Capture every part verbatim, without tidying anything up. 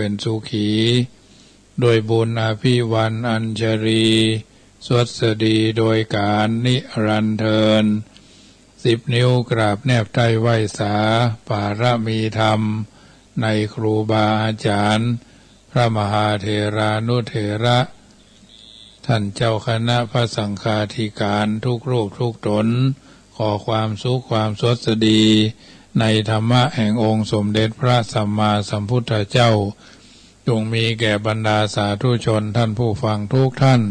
เป็นสุขี ด้วยบุญอภิวรรณอัญชลี สวัสดีโดยกาลนิรันดร์เทอญ สิบนิ้วกราบแนบไต้ไหว้สา ปารมีธรรม ในครูบาอาจารย์ พระมหาเถรานุเถระ ท่านเจ้าคณะพระสังฆาธิการทุกรูปทุกตน ขอความสุขความสวัสดี ในธรรมะแห่งองค์สมเด็จพระสัมมาสัมพุทธเจ้า จงมีแก่บรรดาสาธุชนท่านผู้ฟังทุกท่าน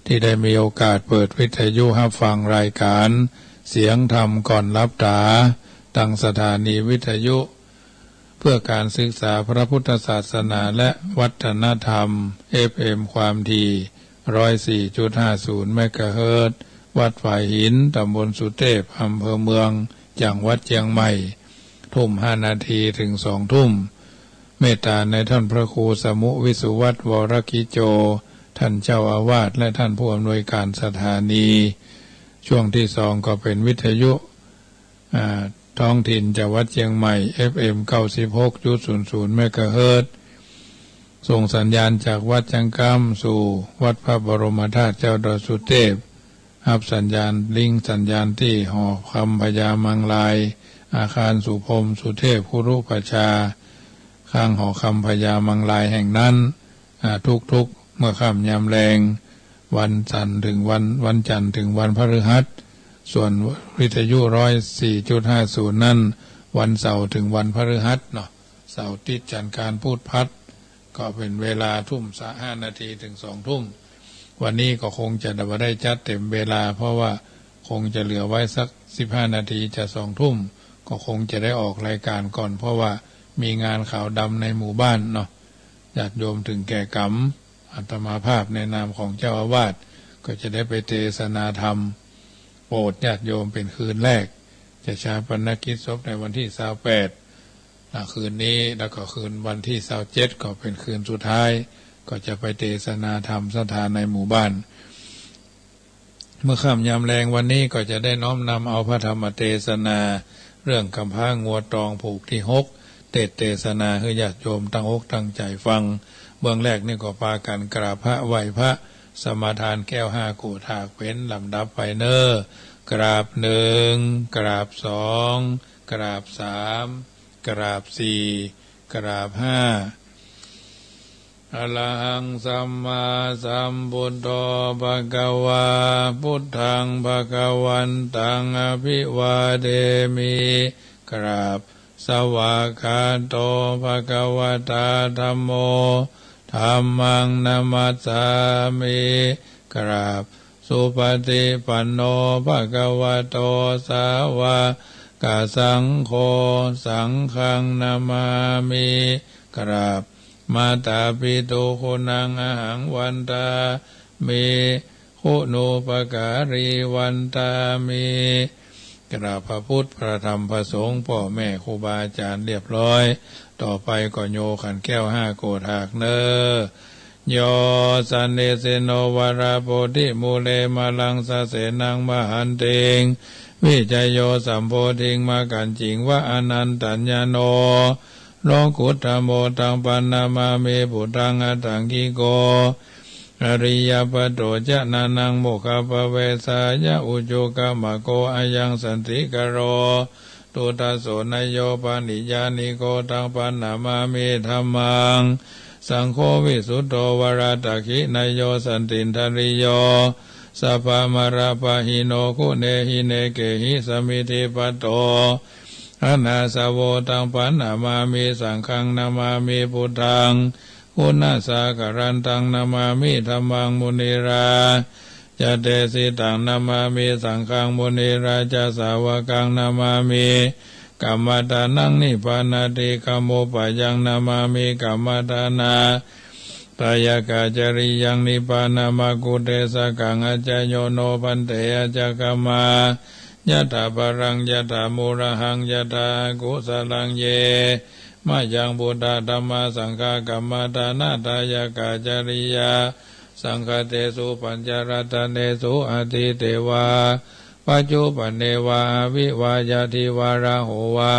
ที่ได้มีโอกาสเปิดวิทยุฮับฟังรายการเสียงธรรมก่อนหลับต๋า ตังสถานีวิทยุ เพื่อการศึกษาพระพุทธศาสนาและวัฒนธรรม เอฟเอ็ม ความถี่ ร้อยสี่จุดห้าศูนย์ เมกะเฮิรตซ์ วัดฝายหิน ตำบลสุเทพ อำเภอเมือง จังหวัดเจียงใหม่ ทุ่มห้านาทีถึงสองทุ่ม เมตตาในท่านพระครูสมุห์ วิสุวัฒน์ วรกิจโจ ท่านเจ้าอาวาส และท่านผู้อำนวยการสถานี ช่วงที่สองก็เป็นวิทยุ อ่า ท้องถิ่นจากวัดเจียงใหม่ เอฟเอ็ม เก้าสิบหกจุดศูนย์ศูนย์ เมกะเฮิรตซ์ ส่งสัญญาณจากวัดจังกำสู่วัดพระบรมธาตุเจ้าดอยสุเทพ ฮับสัญญาณ ลิงก์สัญญาณตี้หอคำพญามังราย อาคารสุพรหมสุเทพคุรุประชา ข้างหอคำพญามังรายแห่งนั้น อ่า ทุกๆ เมื่อค่ำยามแลง วันจันทร์ถึงวัน วันจันทร์ถึงวันพฤหัส ส่วนวิทยุ ร้อยสี่จุดห้าศูนย์ นั้น วันเสาร์ถึงวันพฤหัสเนาะ เสาร์อาทิตย์จันทร์อังคารพุธพัด ก็เป็นเวลาทุ่ม ห้านาทีถึงสองทุ่ม วันนี้ก็คงจะบ่ได้จัดเต็มเวลา เพราะว่าคงจะเหลือไว้สักสิบห้านาทีจะสองทุ่ม ก็คงจะได้ออกรายการก่อน เพราะว่ามีงานขาวดำในหมู่บ้านเนาะ ญาติโยมถึงแก่กรรม อาตมาภาพในนามของเจ้าอาวาส ก็จะได้ไปเทศนาธรรม โปรดญาติโยมเป็นคืนแรก จะฌาปนกิจศพในวันที่ซาวแปด อ่า คืนนี้ แล้วก็คืนวันที่ซาวเจ็ด ก็เป็นคืนสุดท้าย ก็จะไปเทศนาธรรมศรัทธาในหมู่บ้าน เมื่อค่ำยามแลงวันนี้ก็จะได้น้อมนำเอาพระธรรมเทศนา เรื่องกำพร้างัวตองผูกที่หก เทศน์เทศนาหื้อญาติโยมตั้งอกตั้งใจ๋ฟัง เบื้องแรกนี่ก็ปากั๋นกราบพระไหว้พระ สมาทานแก้วห้าโกฏฐากเป็นลำดับไปเน่อ กราบหนึ่ง กราบสอง กราบสาม กราบสี่ กราบห้า อะระหังสัมมาสัมพุทโธ ภะคะวา พุทธัง ภะคะวันตัง อะภิวาเทมิ กราบ สวากขาโต ภะคะวะตา ธัมโม ธัมมัง นะมัสสามิ กราบ สุปะฏิปันโน ภะคะวะโต สาวะกะสังโฆ สังฆัง นะมามิ กราบ มาตาปิตุกูนัง อะหัง วันทามิ กูณูปการี วันทามิ กราบพระพุทธ พระธรรม พระสงฆ์ ป้อแม่ครูบาอาจ๋ารย์เรียบร้อย ต่อไปก็โยขันแก้วห้าโกฏฐากเน่อ โย สันนิสินโน วะระโพธิมูเล มะรังสะเสนัง มะหันติง วิชโย สัมโพธิง มะกัจจิง วะ อะนันตัญญาโณ โลกุตตะโม ตัง ปันนะมามิ ปุทธัง อัตถังคิโก อะริยะปะโต จะ นะนัง โมคคัพพะเวสสายะ อุจุกัมมะโก อะยัง สันติกะโร ตุตะโส นะโย ปะริญญาณิโก ตัง ปันนะมามิ ธัมมัง สังโฆ วิสุตโต วะระตักขินะโย สันตินทะริโย สัพพะมะระปะหิโน กุเณหิ เนเกหิ สะมิทธิปะโต อะนาสะโว ตัง ปันนะมามิ สังฆัง นะมามิ ปุทธัง กุณะสาคะรันตัง นะมามิ ธัมมัง มุนิราจะเตสิตัง นะมามิ สังฆัง มุนิราจะสาวะกัง นะมามิ กัมมะทานัง นิพพานาติกะมุปปะยัง นะมามิ กัมมะทานาทายะกะจริยัง นิพพานะมะกกุเตสะกัง อัจจะโยโน ภันเต อัจจะกะมะ ยะถาปะรัง ยะถามูระหัง ยะถาอากุสะลัง เย มะยัง พุทธะ ธัมมา สังฆา กัมมะทานาทายะกะจริยา สังฆะเตสุ ปัญจะรัตะเนสุ อะตีเตวา ปัจจุปันเนวา อะวิวา ยะทีวา ราหูวา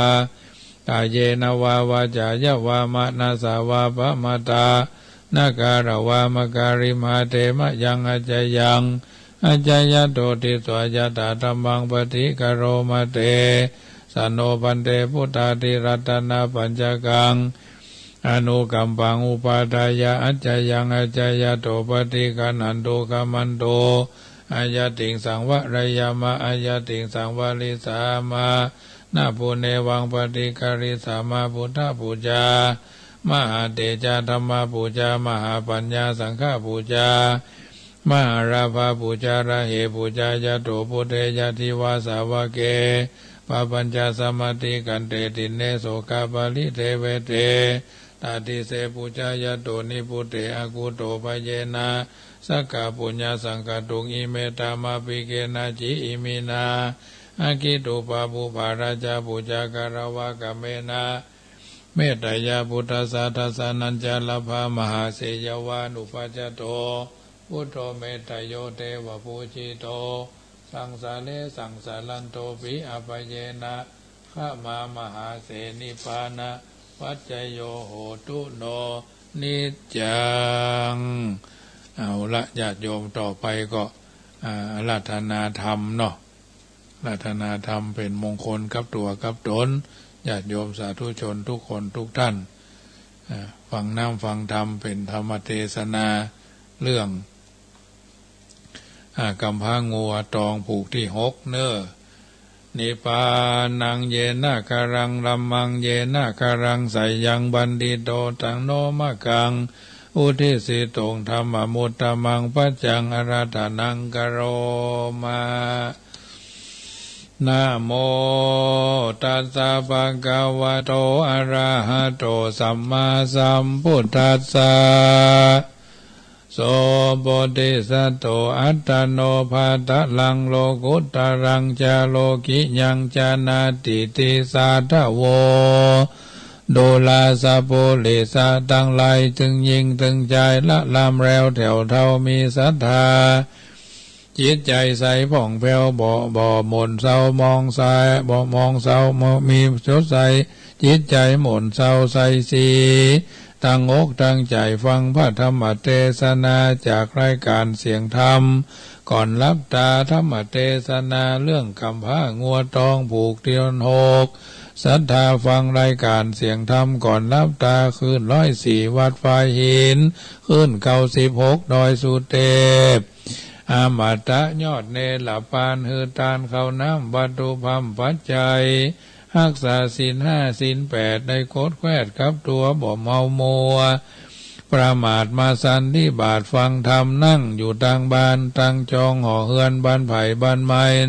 กายเยนะวาวาจายะวามะนะสะวาปะมาตา นะการะวามะการิมหาเตมะยังอัจจยัง อัจจยัตโตติสสะ ยะถาธัมมังปะฏิคะโรมะเตสะ โนภันเต พุทธาธิรัตนะปัญจกัง อนุกัมปังอุปาทายะ อัจจยังอัจจยัตโต ปะฏิคะหันตุ ขะมันตุ อะยะติงสังวะระยะมะ อะยะติงสังวะริสสาหะมะ นะปุเนวังปะฏิคะริสสาหะมะ พุทธปูจา มหาเตจะธัมมปูจา มหาปัญญาสังฆปูจา มหาลาภปูจา ระเหปูจา ยะโตปุเทยะทิวาสาวะเก ปะปัญจสมาธิขันเต ติเณโสกะปะริเทเวเต ตาติเสปูจา ยะโตนิพุเต อะกุโตภะเยนะ สักกะปุญญาสังขะตุง อิเมตามะปิเกนะ จิอิมินา อะกิตุปะปุปะราชาปูจา กะระวะกะเมนะ เมตตะยะพุทธัสสะ ทัสสะนัญจะลัพพะ มหาเสยะวานุปัจจโต พุทโธเมตตะโย เตวะปูจิโต สังสาเรสังสารันโต ปิอะปะเยนะ ขะมามหาเส นิพพานะปัจจโย โหตุโน นิจจัง เอาละ ญาติโยม ต่อไปก็ อ่า อาราธนาธรรมเนาะ อาราธนาธรรมเป๋นมงคลกับตั๋วกับต๋น ญาติโยมสาธุชนทุกคนทุกท่าน อ่า ฟังน้ำฟังธรรม เป๋นธรรมเตสนา เรื่อง อ่า กำพร้างัวตองผูกตี้หกเน่อ นิปปานังเยนะกะรัง ธัมมังเยนะกะรัง สัยยัง ปัณฑิโต ตัง โน มะกัง อุทสิตุง ธัมมานุตตะมัง ปัจจัง อาราธนัง กะโรมะ นะโม ตัสสะ ภะคะวะโต อะระหะโต สัมมาสัมพุทธัสสะ โส โพธิสัตโต อัตตะโน ภัตตะลัง โลกุตตะรัง จะ โลกิยัง จะนาติติสาทะโว ดูราสะปุริสะตังหลาย ตึงญิงตึงจาย ละลำแล้วแถวเทา มีศรัทธา จิตใจ๋ใสผ่องแผ้ว บ่ บ่หม่นเศร้ามองใส บ่มองเศร้า บ่มีสดใส จิตใจ๋หม่นเศร้าใสสี ตั้งอกตั้งใจ๋ฟังพระธรรมเตสนาจากรายการเสียงธรรม ก่อนหลับต๋า ธรรมเตสนาเรื่องกำพร้างัวตองผูกตี้หก ศรัทธาฟังรายการเสียงธรรมก่อนหลับต๋า คืนร้อยสี่ วัดฝายหิน คืนเก้าสิบหก ดอยสุเตป อมตะยอดเนรปาน หื้อตานข้าวน้ำวัตถุพร่ำปัจจัย ฮักษาศีลห้าศีลแปด ได้คดแควดกับตั๋วบ่เมามัว ประมาทมาสันนิบาตฟังธรรม นั่งอยู่ตางบ้านตางจอง หอเฮือนบ้านใผบ้านมัน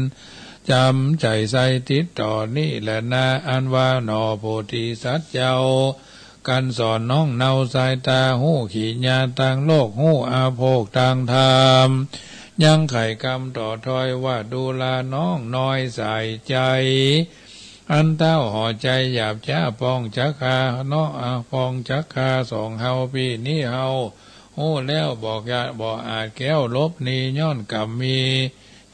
จ๋ำใจ๋ใส่ติดต่อนี้แหละนา อันว่าหนอโพธิสัตว์เจ้า กันสอนน้องเนาสายต๋า ฮู้ขีญาตางโลก ฮู้อาโภคตางธรรม ยังไขกำต่อถ้อยว่า ดูราน้องน้อยสายใจ๋ อันเต้าห่อใจ๋หยาบจ๊า ปองจักข้าเนาะ อ่า ปองจักข้าสองเฮา ปี้นี้เฮาฮู้แล้ว บ่กะ บ่อาจแก้วลบหนี ย้อนกำมี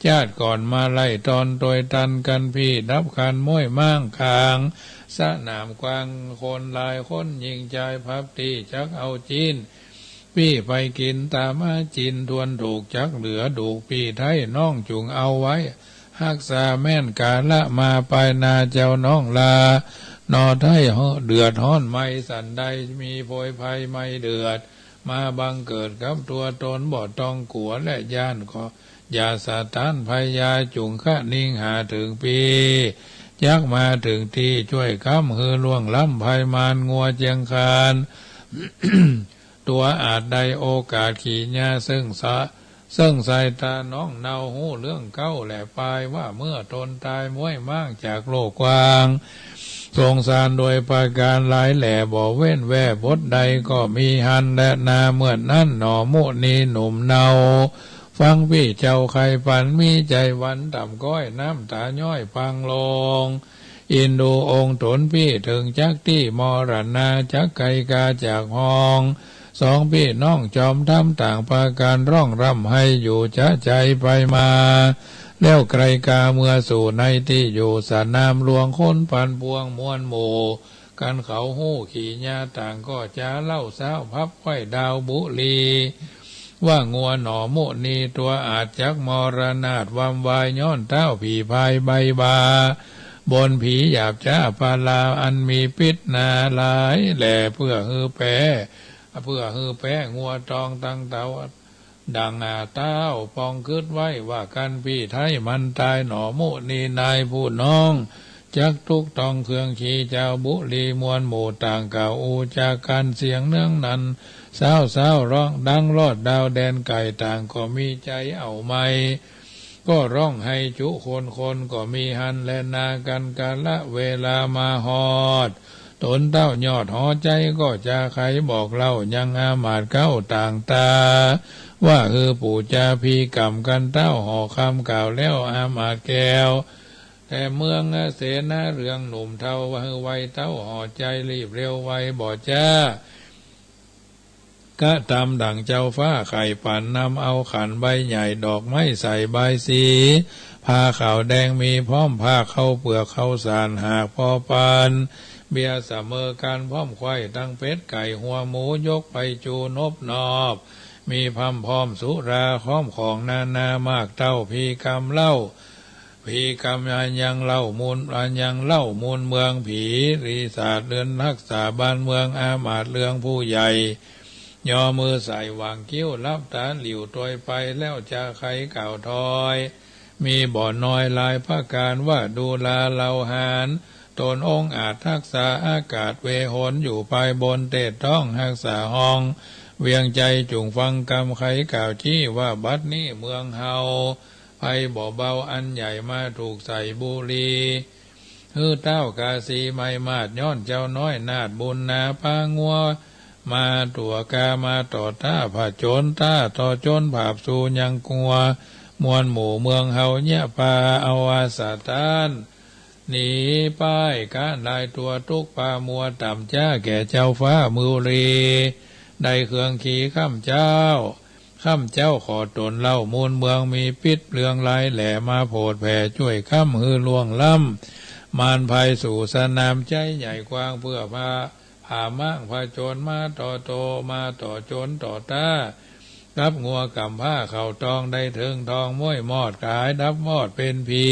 จาติก่อนมาไล่ตอนตวยตันกั๋น ปี้ดับคันม้วยม้างก๋างสนามกว้าง คนหลายคนยิ่งจายพับตี้ จักเอาจีนปี้ไปกิ๋นต๋ามหาจิณ ทวนถูกจักเหลือดูกปี้ไท้ น้องจุ่งเอาไว้ฮักษาแม่น กาละมาปายหน้าเจ้าน้องลา หน่อไท้เดือดฮ้อนไม้สันใด มีโพยภัยไม้เดือด มาบังเกิดกับตั๋วต๋น บ่ต้องกั๋วและย้าน ก็อย่าสะต้านพยา จุ่งคะนิงหาเถิงปี้ จักมาเถิงตี้ จ้วยค้ำหื้อล่วงล้ำภัยมารงัวเจียงคาน ตั๋วอาจได้โอกาสขีญา เซิ่งสะ เซิ่งสายต๋าน้องเนาฮู้เรื่องเก๊าและปาย ว่าเมื่อต๋นต๋ายม้วยม้างจากโลกกว้าง สงสารโดยประก๋านหลายแหล่ บ่เว้นแว่บทใดก็มีหั้นแลนา เมื่อนั้นหนอมุนีหนุ่มเนา ฟังปี้เจ้าใค่ฝัน มีใจ๋หวั่นต่ำก้อย น้ำต๋าย้อยพังลง อินดูองค์ต๋นปี้เถิงจักตี้ มรณาจักไกลกาจากห้อง สองปี้น้องจอมธรรมต่างประก๋าน ร้องร่ำไห้อยู่จะใจ๋ไปมา แล้วไกลกาเมือสู่ในตี้อยู่ สนามหลวงคนปั่นป่วงมวลหมู่ กันเขาฮู้ขี่ญาต่างก็จ๋าเล่า สาวพับไขว้ดาวบุรี ว่างัวหน่อมุนีตัวอาจจักมรณาถวำวายย้อนเต๊าผีพายใบบ่า บนผีหยาบจ๊าปาลาอันมีปิ๊ษนาหลายแหล่ เปื้อหื้อแป๊ เปื้อหื้อแป๊งัวตองตังเต๋า ดั่งอาเต้าปองกึ๊ดไว้ว่า กันปี้ไท้มันต๋ายหน่อมุนีนายผู้น้อง จักตุ๊กต้องเคืองขีเจ้าบุรี มวลหมู่ต่างกล่าวอู้จากั๋น เสียงเนื้องนั้น สาวๆ ฮ้องดังลอดดาวแดนไก๋ ต่างก็มีใจ๋เอาใหม่ ก็ฮ้องไห้จุคน คนก็มีหั้นแลนา กั๋นกาละเวลามาฮอด ต๋นเต้ายอดหอใจ๋ก็จาไขบอกเล่า ยังอามาตย์เก๊าต่างต๋า ว่าหื้อปู่จาพีก๋ำกั๋นเต้า ห่อคำกล่าวแล้วอามาตย์แก้ว แต่เมืองเสนาเรืองหนุ่มเฒ่า ว่าหื้อไวเต้าห่อใจ๋รีบเร็วไวบ่จ๊า กระตำดั่งเจ้าฟ้าใค่ฝัน นำเอาขันใบใหญ่ ดอกไม้ใส่บายสี ผ้าขาวแดงมีพร้อม ผ้าข้าวเปือกข้าวสาร หากพอปาน เบียร์เสมอกั๋นพร้อม ไขว้ตังเป็ดไก่หัวหมู ยกไปจูนบนอบ มีพร่ำพร้อมสุราพร้อมของนานามาก เต้าพีกำเหล้า พีกำอันยังเหล้ามูล อันยังเหล้ามูลเมือง ผีรีศาสตร์เรือนฮักษาบ้านเมือง อามาตย์เรืองผู้ใหญ่ ยอมือใส่หว่างคิ้ว หลับต๋าหลิ่วตวยไป แล้วจาไขกล่าวถอย มีบ่น้อยหลายประก๋าน ว่าดูราเหล่าหาญ ต๋นองอาจฮักษาอากาศ เวหนอยู่ภายบนเตศต้องฮักษาห้อง เวียงใจ๋จุ่งฟังกำไขกล่าวจี้ ว่าบัดนี้เมืองเฮา ภัยบ่เบาอันใหญ่มาถูกใส่บุรี หื้อเต้ากาสีไม้มาด ย้อนเจ้าน้อยนาฏบุญนา ปางัวมาตั๋วกามาต่อต้า ผะโจรต้าต่อโจรผาบสู่ยังกั๋ว มวลหมู่เมืองเฮาเยียะปา เอาวาสะต้าน หนีป้ายก๊านลายตั๋วตุ๊กปามัว ต่ำจ๊าแก่เจ้าฟ้าบุรี ได้เคืองขีข้ำเจ้า ข้ำเจ้าขอต๋นเหล้ามูลเมือง มีปิ๊ษเรืองหลายแหล่ มาโผดแผ่จ้วยค้ำหื้อล่วงล้ำ มานภัยสู่สนามใจ๋ใหญ่กว้าง เปื้อพา ผาม้างผะโจรมาต่อโต มาต่อโจรต่อต้า กับงัวก๋ำพร้าเข้าตอง ได้เถิงทองม้วยมอด ก๋ายดับวอดเป๋นผี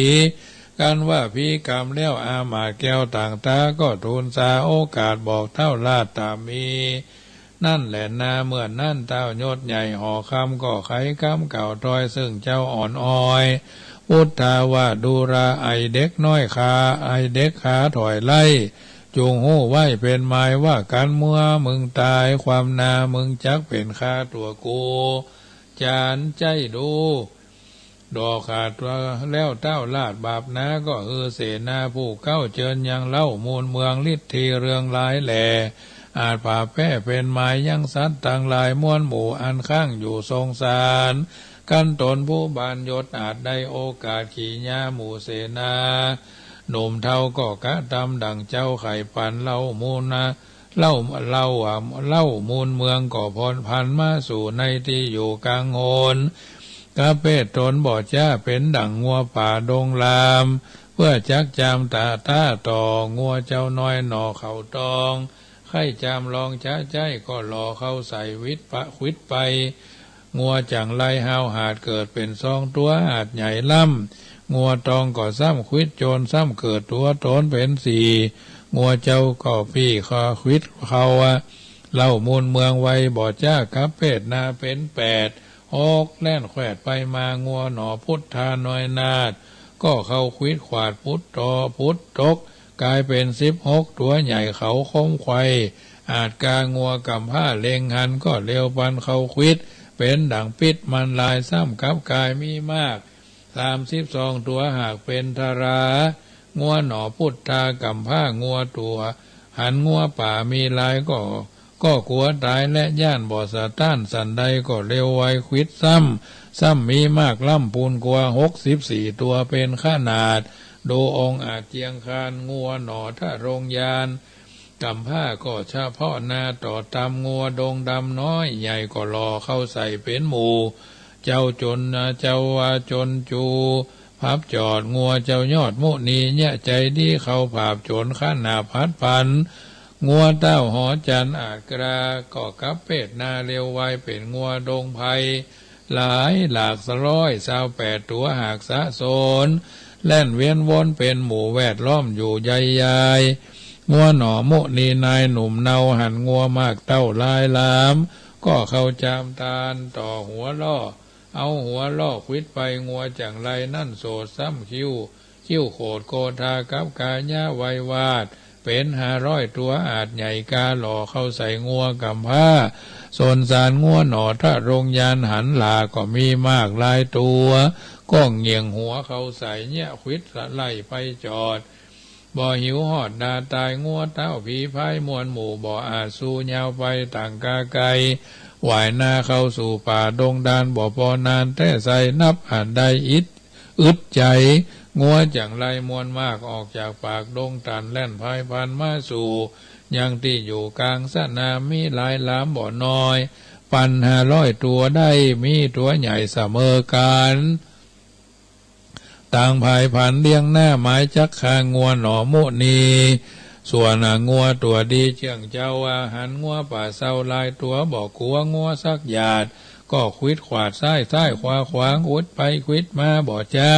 กั๋นว่าพีกำแล้ว อามาตย์แก้วต่างต๋า ก็ทูลสาโอกาส บอกเต้าราชต๋ามมี นั้นแหละนา เมื่อนั้นเต้ายศใหญ่ห่อคำ ก็ไขกำกล่าวถอย ซึ่งเจ้าอ่อนออย พุทธาว่าดูรา ไอ้เด็กน้อยขา ไอ้เด็กขาถอยไล่ จุ่งฮู้ไว้เป๋นหมาย ว่ากั๋นเมื่อมึงต๋าย ความนามึงจักเป๋นคาตั๋วกู จานใจ้ดู ดอกขาตั๋วแล้วเต้าราชบาปนา ก็หื้อเสนาผู้เก๊า เจิญยังเหล้ามูลเมือง ฤทธีเรืองหลายแหล่ อาจผ่าแป้เป๋นหมาย ยังสัตว์ตังหลายมวลหมู่ อันค้างอยู่สงสาร กั๋นต๋นผู้บานยศ อาจได้โอกาสขี่ญาหมู่เสนา หนุ่มเฒ่าก็กระตำดั่งเจ้าใค่ปัน เหล้ามูลนา เหล้า เหล้า อ่า เหล้ามูลเมืองก็พรพันมาสู่ในตี้อยู่กลางหน กะเปตต๋นบ่จ๊าเป๋นดั่งงัวป่าดงราม เปื้อจักจามต๋าต้าต่อ งัวเจ้าน้อยหน่อเข้าตอง ใค่จามลองจ๊าใจ๊ ก็หล่อเข้าใส่วิดปะ ขวิดไป งัวจั่งไล่ฮาวหาด เกิดเป๋นสองตั๋ว หาดใหญ่ล้ำ งัวตองก็ซ้ำขวิดโจร ซ้ำเกิดตั๋วต๋นเป๋นสี่ งัวเจ้าก็ปี้ขวิดเข้า เหล้ามูลเมืองไวบ่จ๊า กะเปตนาเป๋นแปด หก แล่นแขวดไปมา งัวหน่อพุทธาน้อยนาฏ ก็เข้าขวิดขวาดพุทธต่อพุทธตก ก๋ายเป๋นสิบหกตั๋วใหญ่ เขาคมไขว่ อาจกางัวก๋ำพร้าเล็งหัน ก็เร็วปันเข้าขวิด เป๋นดั่งปิ๊ษมันหลาย ซ้ำกลับก๋ายมีมาก สามสิบสองตั๋ว หากเป๋นทรา งัวหน่อพุทธาก๋ำพร้างัวตั๋ว หันงัวป่ามีหลายก็ ก็กั๋วต๋ายและย้านบ่สะต้าน สันใดก็เร็วไวขวิดซ้ำ ซ้ำมีมากล้ำปูนกว่า หกสิบสี่ตั๋วเป๋นขนาด ดูองอาจเจียงคาน งัวหน่อทะรงยาน ก๋ำพร้าก็เฉพาะนาต่อตำ งัวดงดำน้อยใหญ่ก็หล่อเข้าใส่เป๋นหมู่ เจ้าจนนะ เจ้าว่าจนจู ผับจอด งัวเจ้ายอดมุนีเยียะใจ๋ดี เข้าผาบโจรขนาดผัดผัน งัวเต้าหอจันทร์อาจกล้า ก็กลับเพศนาเร็วไว เป๋นงัวดงไพร หลายหลากสะร้อยซาวแปดตั๋วหากสะสน แล่นเวียนวนเป๋นหมู่แวดล้อมอยู่ใหญ่ๆ งัวหน่อมุนีนายหนุ่มเนา หันงัวมากเต้าลายหลาม ก็เข้าจามตานต่อหัวล่อ เอาหัวล่อขวิดไป งัวจั่งไรนั้นโสดซ้ำคิ้ว คิ้วโขดโกธากับกายะไวยวาท เป๋นห้าร้อยตั๋วอาจใหญ่กาหล่อเข้าใส่งัวก๋ำพร้า สนสารงัวหน่อทะรงยานหันหลาก็มีมากหลายตั๋ว ก้องเหยี่ยงหัวเข้าใส่เยียะขวิดสะไล่ไปจอด บ่หิวฮอดดาตาย งัวเต้าผีพายมวลหมู่ บ่อาจสู้ยาวไปต่างกาไกล หว่ายนาเข้าสู่ป่าดงดาน บ่ปอนานแต๊ใส่ นับอาจได้อิด อึดใจ๋ งัวจั่งไรมวลมาก ออกจากปากดงตัน แล่นพายพลันมาสู่ ยังตี้อยู่กลางสนาม มีหลายหลามบ่น้อย ปันห้าร้อยตั๋วได้ มีตั๋วใหญ่เสมอกั๋น ต่างพายพลันเลี้ยงหน้า หมายจักฆ่างัวหน่อมุนี ส่วนงัวตั๋วดีเจื้องเจ้า หันงัวป่าเซาหลายตั๋ว บ่กั๋วงัวสักหยาด ก็ขวิดขวาดซ้ายซ้ายขวาขวา ขวิดไปขวิดมาบ่จ๊า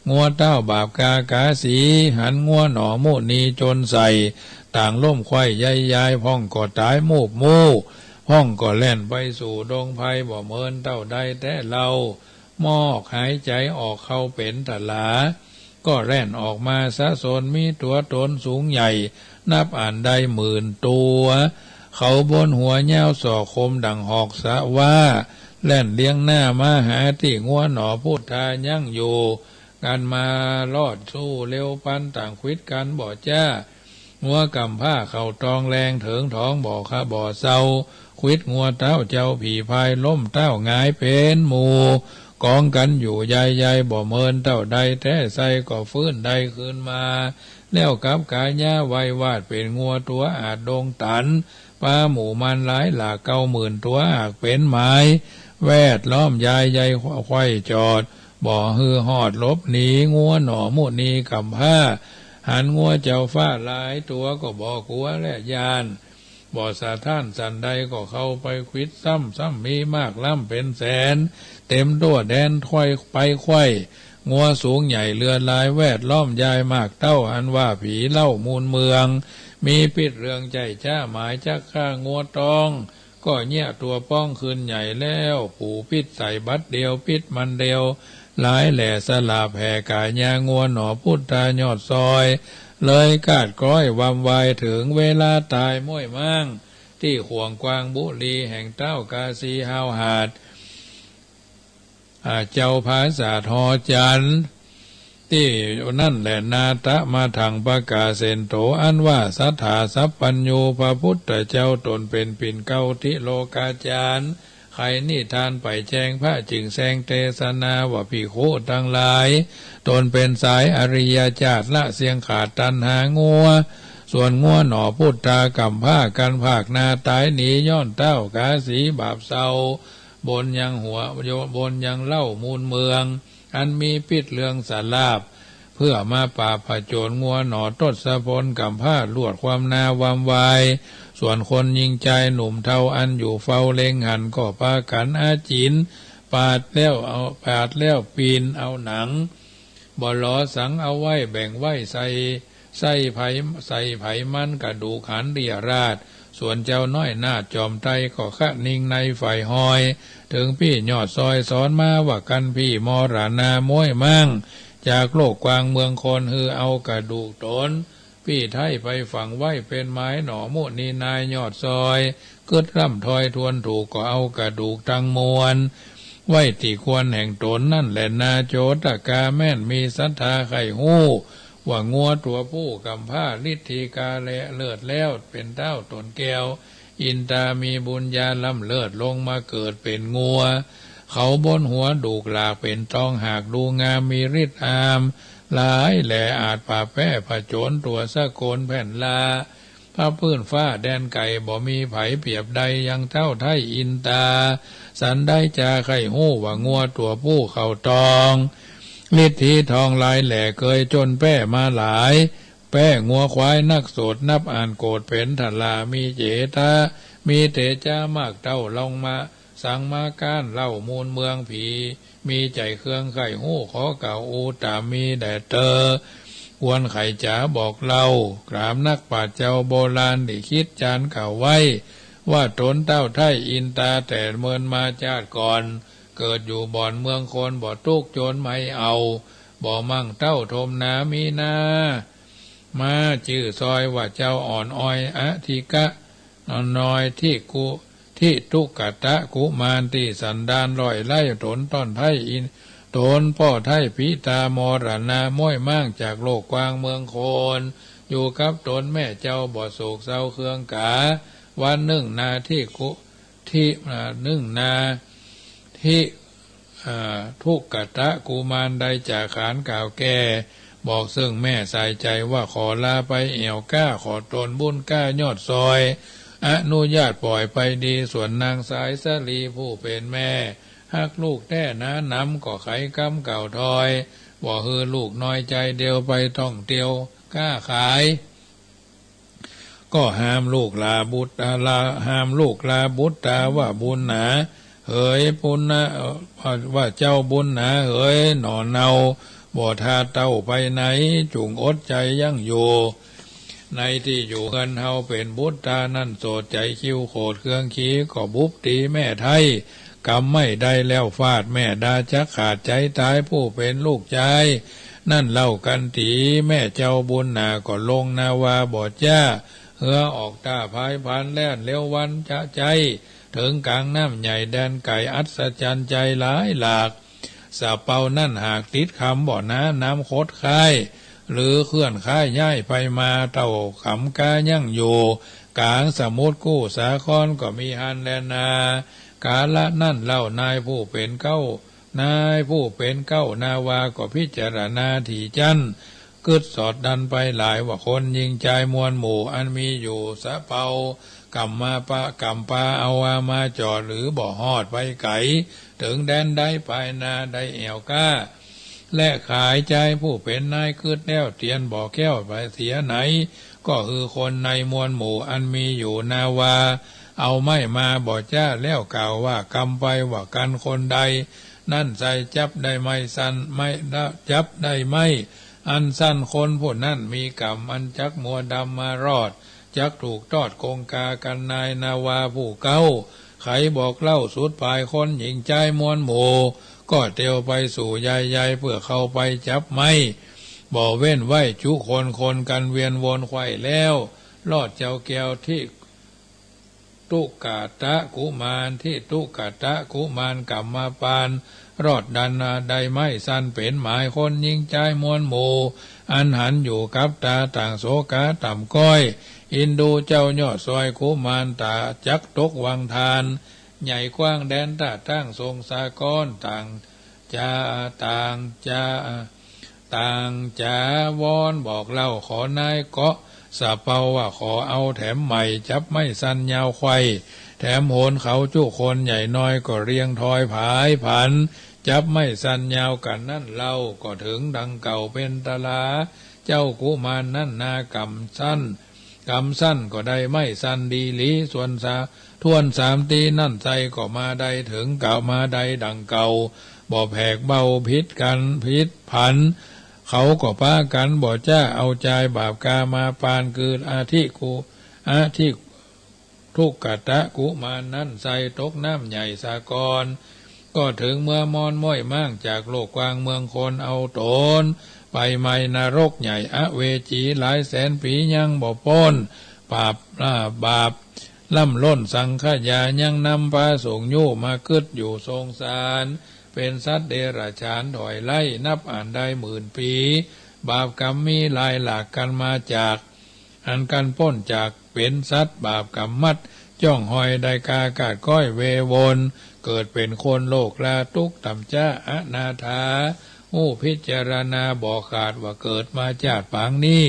งัวเต้าบาปกากาสี หันงัวหน่อมุนีจนใส่ ต่างล้มไขว้ยายยาย พ่องก็ต๋ายมูบมู่ พ่องก็แล่นไปสู่ดงไพร บ่เมินเต้าใดแต๊เล่า มอกหายใจ๋ออกเข้าเป๋นต๋ลา ก็แล่นออกมาสะสน มีตั๋วต๋นสูงใหญ่ นับอ่านได้หมื่นตั๋ว เขาบนหัวยาวศอก คมดั่งหอกสะว้า แล่นเลี้ยงหน้ามาหาตี้งัวหน่อพุทธายั้งอยู่ กั๋นมารอดสู้เร็วปลัน ต่างขวิดกั๋นบ่จ๊า งัวก๋ำพร้าเขาตองแลง เถิงท้องบ่คะบ่เซา ขวิดงัวเต้าเจ้าผีพาย ล้มเต้าหงายเป๋นหมู่ กองกั๋นอยู่ยายยาย บ่เมินเต้าใดแต๊ใส่ ก็ฟื้นได้คืนมา แล้วกับกายะไวยวาท เป๋นงัวตั๋วอาจดงตัน ปาหมู่มันหลายหลาก เก้าหมื่นตั๋วหากเป๋นหมาย แวดล้อมยายยายไขว้จอด บ่หื้อฮอดหลบหนี งัวหน่อมุนีก๋ำพร้า หันงัวเจ้าฟ้าหลายตั๋ว ก็บ่กั๋วและย้าน บ่สะท้านสันใด ก็เข้าไปขวิดซ้ำ ซ้ำมีมากล้ำเป๋นแสน เต๋มตั๋วแดนไขว้ไปไขว้ งัวสูงใหญ่เลือดลาย แวดล้อมยายมากเต้า อันว่าผีเล่ามูลเมือง มีปิ๊ดเรื่องใจ้จ๊า หมายจักฆ่างัวตอง ก็เยียะตั๋วป้องคืนใหญ่แล้ว ปู่ปิ๊ดใส่บัดเดียว ปิ๊ดมันเดียว หลายแหล่สลาบแผ่ก๋ายา งัวหน่อพุทธายอดซอย เลยกาดกร้อยวำวาย เถิงเวลาต๋ายม้วยมั่ง ตี้ข่วงกวางบุรี แห่งเต้ากาสีฮาวหาด อ่า เจ้าผาสาทหอจันทร์ ตี้นั้นแหละนา ตะมะถัง ปะกาเสนโต อันว่าสัตถาสัพพัญญู พระพุทธเจ้าต๋นเป๋นปิ่นเกล้า ติโลกาจารย์ ไขนิทานไปแจง พระจึงแสงเตสนา ว่าภิกขุตังหลาย ต๋นเป๋นสายอริยจาติ ละเสี้ยงขาดตัณหางัว ส่วนงัวหน่อพุทธาก๋ำพร้ากั๋น ผากหน้าต๋ายหนี ย้อนเต้ากาสีบาปเศร้า บนยังหัว บนยังเล่ามูลเมือง อันมีปิ๊ดเรื่องสลาบ เพื่อมาปราบผจญ งัวหน่อทศพลก๋ำพร้า ลวดความหน้าวำวาย ส่วนคนญิงจายหนุ่มเฒ่า อันอยู่เฝ้าเล็งหัน ก็ปากั๋นอาจิ๋น ปาดแล้วเอา ปาดแล้วปีนเอาหนัง บ่หลอสังเอาไว้ แบ่งไว้ใส่ ใส่ไผ ใส่ไผมัน กระดูกหันเรียราษฎร์ ส่วนเจ้าน้อยนาฏจอมไตร ก็คะนิงในฝ่ายฮอย เถิงปี้ยอดซอยสอนมา ว่ากั๋นปี้มรณาม้วยมั่ง จากโลกกว้างเมืองคน หื้อเอากระดูกต๋น ปี้ไท้ไปฝังไว้ เป๋นหมายหน่อมุนีนายยอดซอย กึ๊ดร่ำทอยทวนถูก ก็เอากระดูกตังมวล ไว้ตี้ควรแห่งต๋น นั้นแหละนา โจตกาแม่นมีศรัทธาใค่ฮู้ ว่างัวตั๋วผู้ก๋ำพร้า ฤทธิกาและเลิศแล้ว เป๋นเต้าต๋นแก้ว อินตามีบุญญาล้ำเลิศ ลงมาเกิดเป๋นงัว เขาบนหัวดูกหลาก เป๋นตองหากดูงาม มีฤทธิ์อาม หลายแหล่อาจปราบแพ้ผจญ ตั๋วสะโกนแผ่นลา พระพื้นฟ้าแดนไก๋ บ่มีใผเปียบใด ยังเต้าไท้อินตา สันได้จาใค่ฮู้ ว่างัวตั๋วผู้เขาตอง ฤทธิทองหลายแหล่ เกยจนแพ้มาหลาย แป๊งัวควายนักโสด นับอ่านโกรธเป๋นทรา มีเจตา มีเตจ๊ามากเต้า ลองมาสังมาก๊านเล่ามูลเมืองผี มีใจ๋เคืองใค่ฮู้ ขอกล่าวอู้ต๋ามมีแด่เตอ ควรใค่จ๋าบอกเล่า กราบนักปราชญ์เจ้าโบราณ ตี้คิดจานกล่าวไว้ ว่าต๋นเต้าไท้อินตา แต่เมินมาจาติก่อน เกิดอยู่บ่อนเมืองคน บ่ตุ๊กโจรไหม้เอา บ่มั่งเต้าถมนา มีนา ม้าจื้อซอย ว่าเจ้าอ่อนออยอธิกะ น้อยทิกุ ทิทุกตะกุมาร ตี้สันดานร่อยไร้ต๋นต้อนไพร่อิน ต๋นป้อไท้ผีตา มรณาม้อยม้างจากโลกกว้างเมืองคน อยู่กับต๋นแม่เจ้า บ่โศกเศร้าเคืองกา วันนึ่งนาทิกุ ทิ อ่า นึ่งนา ทิ อ่า ทุกตะกุมาร ได้จาขานกล่าวแก้ บอกซึ่งแม่สายใจ๋ ว่าขอลาไปแอ่วก้า ขอตนบุญก้ายอดซอย อนุญาตป่อยไปดี ส่วนนางสายสาลีผู้เป๋นแม่ ฮักลูกแต๊หนานำ ก็ไขกำกล่าวถอย บ่หื้อลูกน้อยใจ๋ เดียวไปต้องเตียวก้าขาย ก็ห้ามลูกลาบุตรา ห้ามลูกลาบุตรา ว่าบุญหนาเหย ปุณณะ ว่าเจ้าบุญหนาเหย หน่อเนา บ่ทาเต้าไปไหน จุ่งอดใจ๋ยั้งอยู่ ในตี้อยู่เฮือนเฮา เป๋นบุตรานั้นโสด ใจ๋คิ้วโขดเคืองขี ก็บุบตี๋แม่ไท้ กำไม่ได้แล้วฟาด แม่ดาจักขาดใจ๋ต๋าย ผู้เป๋นลูกจาย นั้นเล่ากั๋นตี๋ แม่เจ้าบุญหนา ก็ลงนาวาบ่จ้า เฮือออกต้าพายผัน แล่นเร็ววันจะใจ๋ เถิงก๋างน้ำใหญ่แดนไก๋ อัศจรรย์ใจ๋หลายหลาก สะเปานั้นหากติดคำ บ่หนาน้ำคดคาย หรือเคลื่อนคายย้ายไปมา เต้าขำกายั้งอยู่ ก๋างสมุทรกู้สาคร ก็มีหั้นแลนา กาละนั้นเล่านายผู้เป๋นเก๊า นายผู้เป๋นเก๊านาวา ก็พิจารณาถี่จั้น กึ๊ดสอดดันไปหลาย ว่าคนญิงจายมวลหมู่ อันมีอยู่สะเปา ก่ำมาปะ ก่ำปาเอาวามาจอด หรือบ่ฮอดไปไก๋ เถิงแดนใดปายนา ได้แอ่วก้า และขายจายผู้เป๋นนาย กึ๊ดแล้วเตียนบ่แคล้วไปเสียไหน ก็คือคนในมวลหมู่ อันมีอยู่นาวา เอาไม้มาบ่จ้า แล้วกล่าวว่ากำไป ว่ากั๋นคนใด นั้นใส่จับได้ไม้สั้น ไม้ จับได้ไม้อันสั้น คนผู้นั้นมีกรรมอันจักมัวดำมารอด จักถูกตอดกงกากั๋น นายนาวาผู้เก๊า ไขบอกเล่าสุดปาย คนญิงจายมวลหมู่ ก็เตียวไปสู่ยายใย เพื่อเข้าไปจับไม้ บ่เว้นไว้จุคน คนกั๋นเวียนวนไขว่แล้ว รอดเจ้าแก้วทิ ทุกตะกุมาร ทิทุกตะกุมาร ก่ำมาปาน รอดดันนา ได้ไม้สั้นเป๋นหมาย คนญิงจายมวลหมู่ อันหันอยู่กับต๋า ต่างโศกาต่ำก้อย อินดูเจ้ายอดซอย กุมารต๋าจักตกวังทาน ใหญ่กว้างแดนต้าตั้งทรงสากร ต่างจ๋า ต่างจ๋า ต่างจ๋าวอนบอกเล่า ขอนายเกาะสะเปา ว่าขอเอาแถมไม้ จับไม้สั้นยาวไขว่ แถมโหนเขาจุคน ใหญ่น้อยก็เรียงทอยผายผัน จับไม้สั้นยาวกั๋นนั้นเล่า ก็เถิงดังเก่าเป๋นตรา เจ้ากุมารนั้นนากำสั้น กำสั้นก็ได้ไม้สั้นดีหลี ส่วนสา ถ้วนสามตีนั้นใส่ ก็มาได้เถิงเก่า มาได้ดังเก่า บ่แผกเบาผิดกั๋นผิดผัน เขาก็ปากั๋นบ่จ้า เอาจายบาปกามาปาน คืออธิกุ อธิ ทุกตะกุมารนั้นใส่ตกน้ำใหญ่สากร ก็เถิงเมือมอนม้อยม้าง จากโลกกว้างเมืองคน เอาต๋นไปไหม้นรกใหญ่อเวจี หลายแสนปี๋ยังบ่ป๊น บาป อ่า บาปล้ำล้นสังขยา ยังนำปาส่งยู้ มากึ๊ดอยู่สงสาร เป๋นสัตว์เดรัจฉานถอยไล่ นับอ่านได้หมื่นปี๋ บาปกรรมมีหลายหลากกั๋นมาจาก อันกั๋นป๊นจากเป๋นสัตว์บาปกรรมมัด จ้องหอยได้กากาดก้อยเววน เกิดเป๋นคนโลกลาตุ๊กต่ำจ๊า อนาถา ฮู้พิจารณาบ่ขาด ว่าเกิดมาจาติปางนี้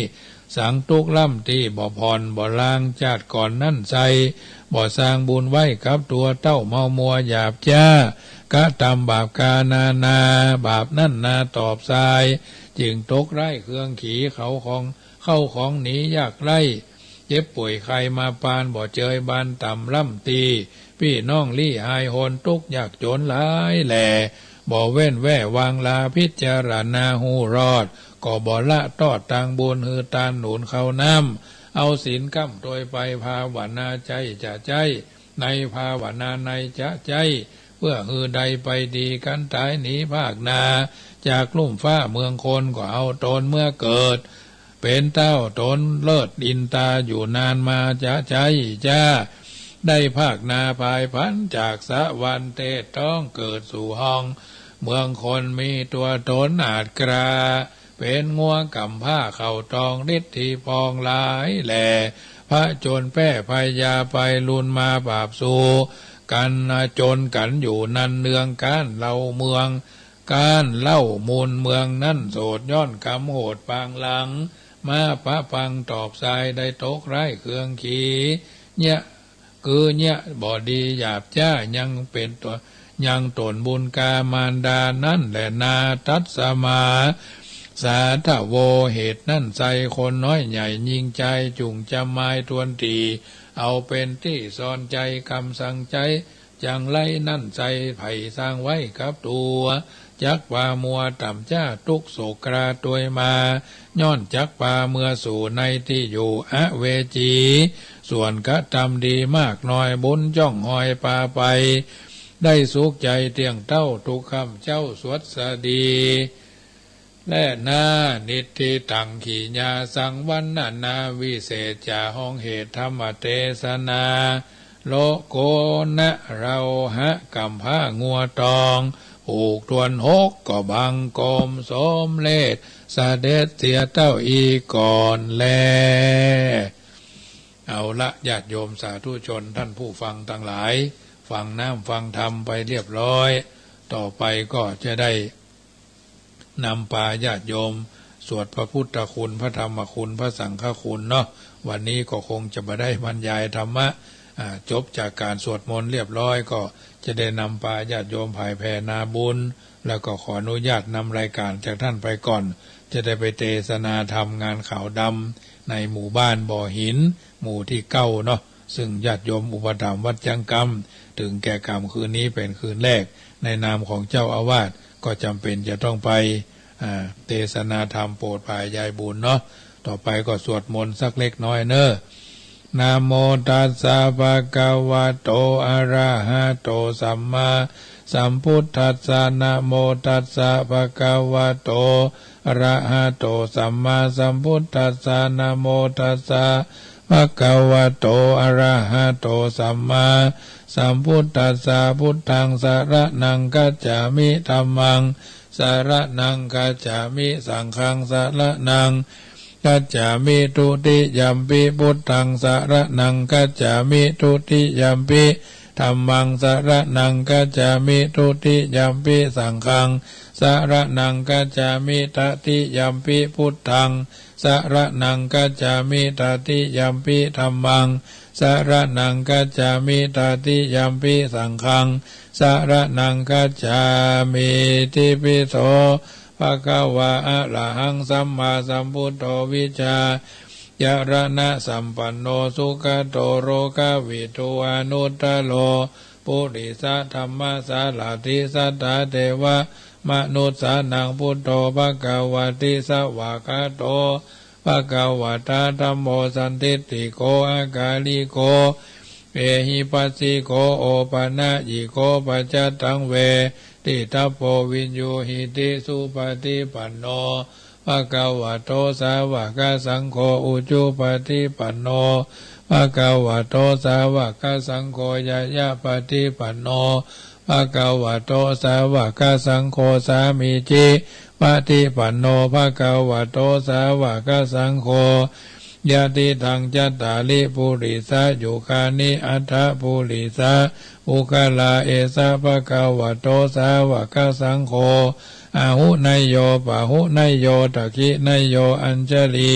สังตุ๊กล้ำตี้บ่ผ่อนบ่ลาง จาติก่อนนั้นใส่ บ่สร้างบุญไว้กับตั๋ว เต้าเมามัวหยาบจ๊า กระตำบาปกานานา บาปนั้นนาตอบสาย จึงตกไร้เคืองขี เขาของ เข้าของหนียากไร้ เจ็บป่วยใครมาปาน บ่เจยบานต่ำล้ำตี้ ปี้น้องลี้ฮายฮน ตุ๊กข์ยากจ๋นหลายแหล่ บ่เว้นแว่วางลา พิจารณาฮู้รอด ก็บ่ละตอดตางบุญ หื้อตานหนุนเข้าน้ำ เอาศีลก้ำตวยไป ภาวนาใจ้จะใจ๊ ในภาวนาในจะใจ๊ เพื่อหื้อได้ไปดี กันต๋ายหนีพากหน้า จากลุ่มฟ้าเมืองคน ก็เอาต๋นเมื่อเกิด เป๋นเต้าต๋นเลิศอินตา อยู่นานมาจะใจ๊จ้า ได้พากหน้าผายผัน จากสวรรค์เตศต้องเกิดสู่ห้อง เมืองคนมีตั๋วต๋นอาจกล้า เป๋นงัวก๋ำพร้าเข้าตอง ฤทธิพองหลายแหล่ ผจญแป้พญาไป รุนมาปราบสู้ กันจนกั๋นอยู่นั้นเนือง ก๊านเล่าเมือง ก๊านเล่ามูลเมืองนั้นโสด ย้อนกรรมโหดปางหลัง มาปะปังตอบสาย ได้ตกไร้เครื่องขี เยียะ คือเยียะบ่ดีหยาบจ๊า ยังเป๋นตั๋ว ยังต๋นบุญกามารดานั้นแหละนา ตัสมา สาทะโว เหตุนั้นไซร้ คนน้อยใหญ่ยิ่งใจ๋ จุ่งจำมายตวนตี๋ เอาเป๋นตี้ซ่อนใจ๋ กำสั่งใจ๋ จังไรนั้นไซร้ ใผสร้างไว้กับตั๋ว จักปามัวต่ำจ๊า ตุ๊กข์โศกกราตวยมา ย้อนจักปาเมือสู่ในตี้อยู่อเวจี ส่วนกระตำดีมากน้อย บุญจ้องฮอยปาไป ได้สุขใจ๋เตี้ยงเต้า ทุกค่ำเจ๊าสวัสดี และนา นิทธิตัง ขีญาสัง วรรณนาวิเศษจ๋า ห้องเหตุธรรมเตสนา โลโกนะ เฮาหะ ก๋ำพร้างัวตอง ผูกถ้วนหก ก็บังคมสมเร็จ เสด็จเสียเต้าอี้ก่อนแล เอาละ ญาติโยมสาธุชน ท่านผู้ฟังตังหลาย ฟังน้ำฟังธรรมไปเรียบร้อย ต่อไปก็จะได้ นำปาญาติโยมสวดพระพุทธคุณ พระธรรมคุณ พระสังฆคุณเนาะ วันนี้ก็คงจะบ่ได้บรรยายธรรมะ อ่า จบจากการสวดมนต์เรียบร้อย ก็จะได้นำปาญาติโยมผายแผ่นาบุญ แล้วก็ขออนุญาตนำรายการจากท่านไปก่อน จะได้ไปเตสนาธรรมงานขาวดำในหมู่บ้านบ่อหิน หมู่ที่เก้าเนาะ ซึ่งญาติโยมอุปถัมภ์วัดจังกำ ถึงแก่กรรมคืนนี้เป๋นคืนแรก ในนามของเจ้าอาวาส ก็จ๋ำเป๋นจะต้องไป อ่า เตสนาธรรมโปรดผายยายบุญเนาะ ต่อไปก็สวดมนต์สักเล็กน้อยเน้อ นะโมตัสสะ ภะคะวะโต อะระหะโต สัมมาสัมพุทธัสสะ นะโมตัสสะ ภะคะวะโต อะระหะโต สัมมาสัมพุทธัสสะ นะโมตัสสะ ภะคะวะโต อะระหะโต สัมมาสัมพุทธัสสะ พุทธัง สะระณัง คัจฉามิ ธัมมัง สะระณัง คัจฉามิ สังฆัง สะระณัง คัจฉามิ ทุติยัมปิ พุทธัง สะระณัง คัจฉามิ ทุติยัมปิ ธัมมัง สะระณัง คัจฉามิ ทุติยัมปิ สังฆัง สะระณัง คัจฉามิ ตติยัมปิ พุทธัง สะระณัง คัจฉามิ ตติยัมปิ ธัมมัง สะระณัง คัจฉามิ ตติยัมปิ สังฆัง สะระณัง คัจฉามิ ติปิโส ภะคะวา อะระหัง สัมมาสัมพุทโธ วิชชาจะระณะสัมปันโน สุขะโต โลกะวิทู อนุตตะโร ปุริสะธัมมะสารถิ สัตถาเทวะมนุสสานัง พุทโธ ภะคะวะติ สะวากขาโต ภะคะวะตา ธัมโม สันทิฏฐิโก อะกาลิโก เอหิปัสสิโก โอปะนะยิโก ปัจจัตตัง เวทิตัพโพ วิญญูหิติ สุปะฏิปันโน ภะคะวะโต สาวะกะสังโฆ อุจุปะฏิปันโน ภะคะวะโต สาวะกะสังโฆ ยะยะปะฏิปันโน ภะคะวะโต สาวะกะสังโฆ สามีจิปะฏิปันโน ภะคะวะโต สาวะกะสังโฆ ยะติตัง จัตตาริ ปุริสะยุคานิ อัตถะ ปุริสะปุคคลา เอสะ ภะคะวะโต สาวะกะสังโฆ อาหุเนยโย ปะหุเนยโย ทักขิเนยโย อัญชะลี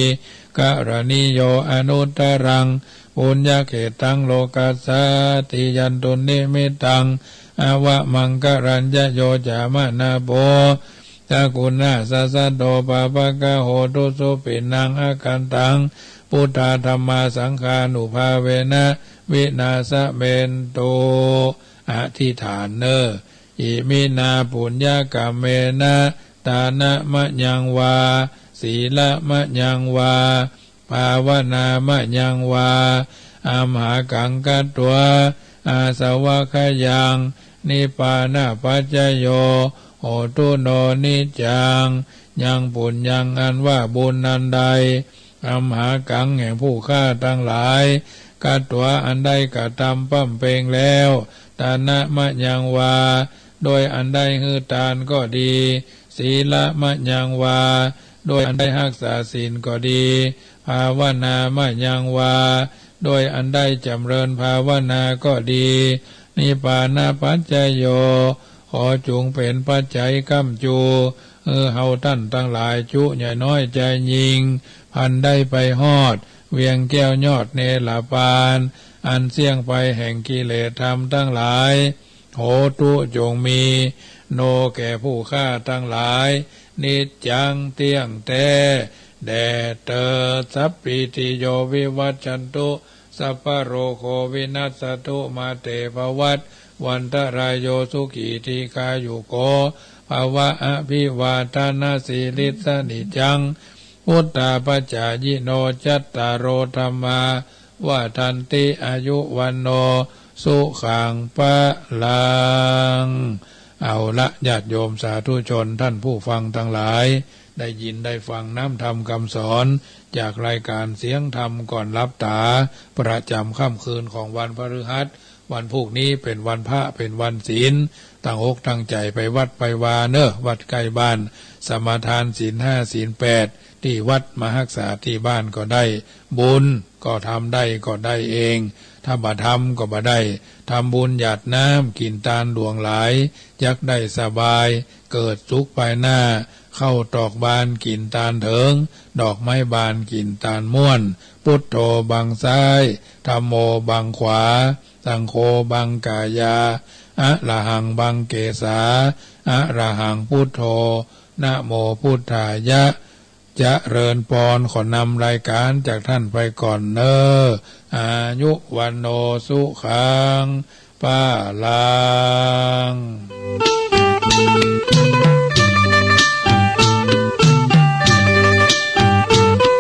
กะระณีโย อนุตตะรัง ปุญญะเขตตัง โลกัสสาติ ยันตุนนิมิตตัง อวะมังคะลัญญะโย จามะนาโพ จักขุณาสสะโต ปาปะกะโห ทุสสุปิณัง อกันตัง พุทธาธัมมาสังฆานุภาเวนะ วินาสะเมนตุ อธิษฐานเน่อ อิมินาปุญญกัมเมนะ ตานะมะยังวา สีละมะยังวา ภาวนามะยังวา อัมหากังคัตวา อาสวัคคยัง นิพพานะปัจจโย โหตุโน นิจจัง ยังปุญญัง อันว่าบุญอันใด อัมหากัง แห่งผู้ข้าตังหลาย คัตวา อันได้กระทำบำเพ็ญแล้ว ตานะมะยังวา โดยอันได้หื้อตานก็ดี สีละมะยังวา โดยอันได้ฮักษาศีลก็ดี ภาวนามะยังวา โดยอันได้จ๋ำเริญภาวนาก็ดี นิพพานะปัจจโย ขอจุงเป๋นปัจจัยก้ำจู๋ หื้อเฮาต้านตังหลายจุใหญ่น้อยจายยิ่ง พลันได้ไปฮอด เวียงแก้วยอดเนรปาน อันเสี้ยงไปแห่งกิเลสธรรมตังหลาย โหตุ จงมี โน แก่ผู้ข้าตังหลาย นิจจัง เตี้ยงแต๊ แด่เตอญ สัพพีติโย วิวัชชันตุ สัพพะโรโค วินัสสะตุ มาเต ภวัตวันตะราโย สุขี ทีฆายุโก ภะวะ อภิวาทะนะสีลิสสะ นิจจัง วุฑฒาปะจายิโน จัตตาโร ธัมมา วัฑฒันติ อายุ วัณโณ สุขัง พะลัง เอาละ ญาติโยมสาธุชน ท่านผู้ฟังตังหลาย ได้ยินได้ฟังน้ำธรรมคำสอน จากรายการเสียงธรรมก่อนหลับต๋า ประจ๋ำค่ำคืนของวันพฤหัส วันพูกนี้เป๋นวันพระ เป๋นวันศีล ตั้งอกตั้งใจ๋ไปวัดไปวาเน่อ วัดใก้บ้าน สมาทานศีลห้าศีลแปด ตี้วัด มาฮักษาตี้บ้านก็ได้ บุญก็ทำได้ก็ได้เอง ถ้าบ่ทำก็บ่ได้ ทำบุญหยาดน้ำ กิ๋นตานหลวงหลาย จักได้สบาย เกิดสุขภายหน้า ข้าวตอกบาน กิ๋นตานเถิง ดอกไม้บาน กิ๋นตานม่วน พุทโธบังซ้าย ธัมโมบังขวา สังโฆบังก๋ายา อะระหังบังเกสา อะระหังพุทโธ นะโมพุฑฒายะ เจริญปอน ขอนำรายการจากท่านไปก่อนเน่อ อายุ วัณโณ สุขัง พะลัง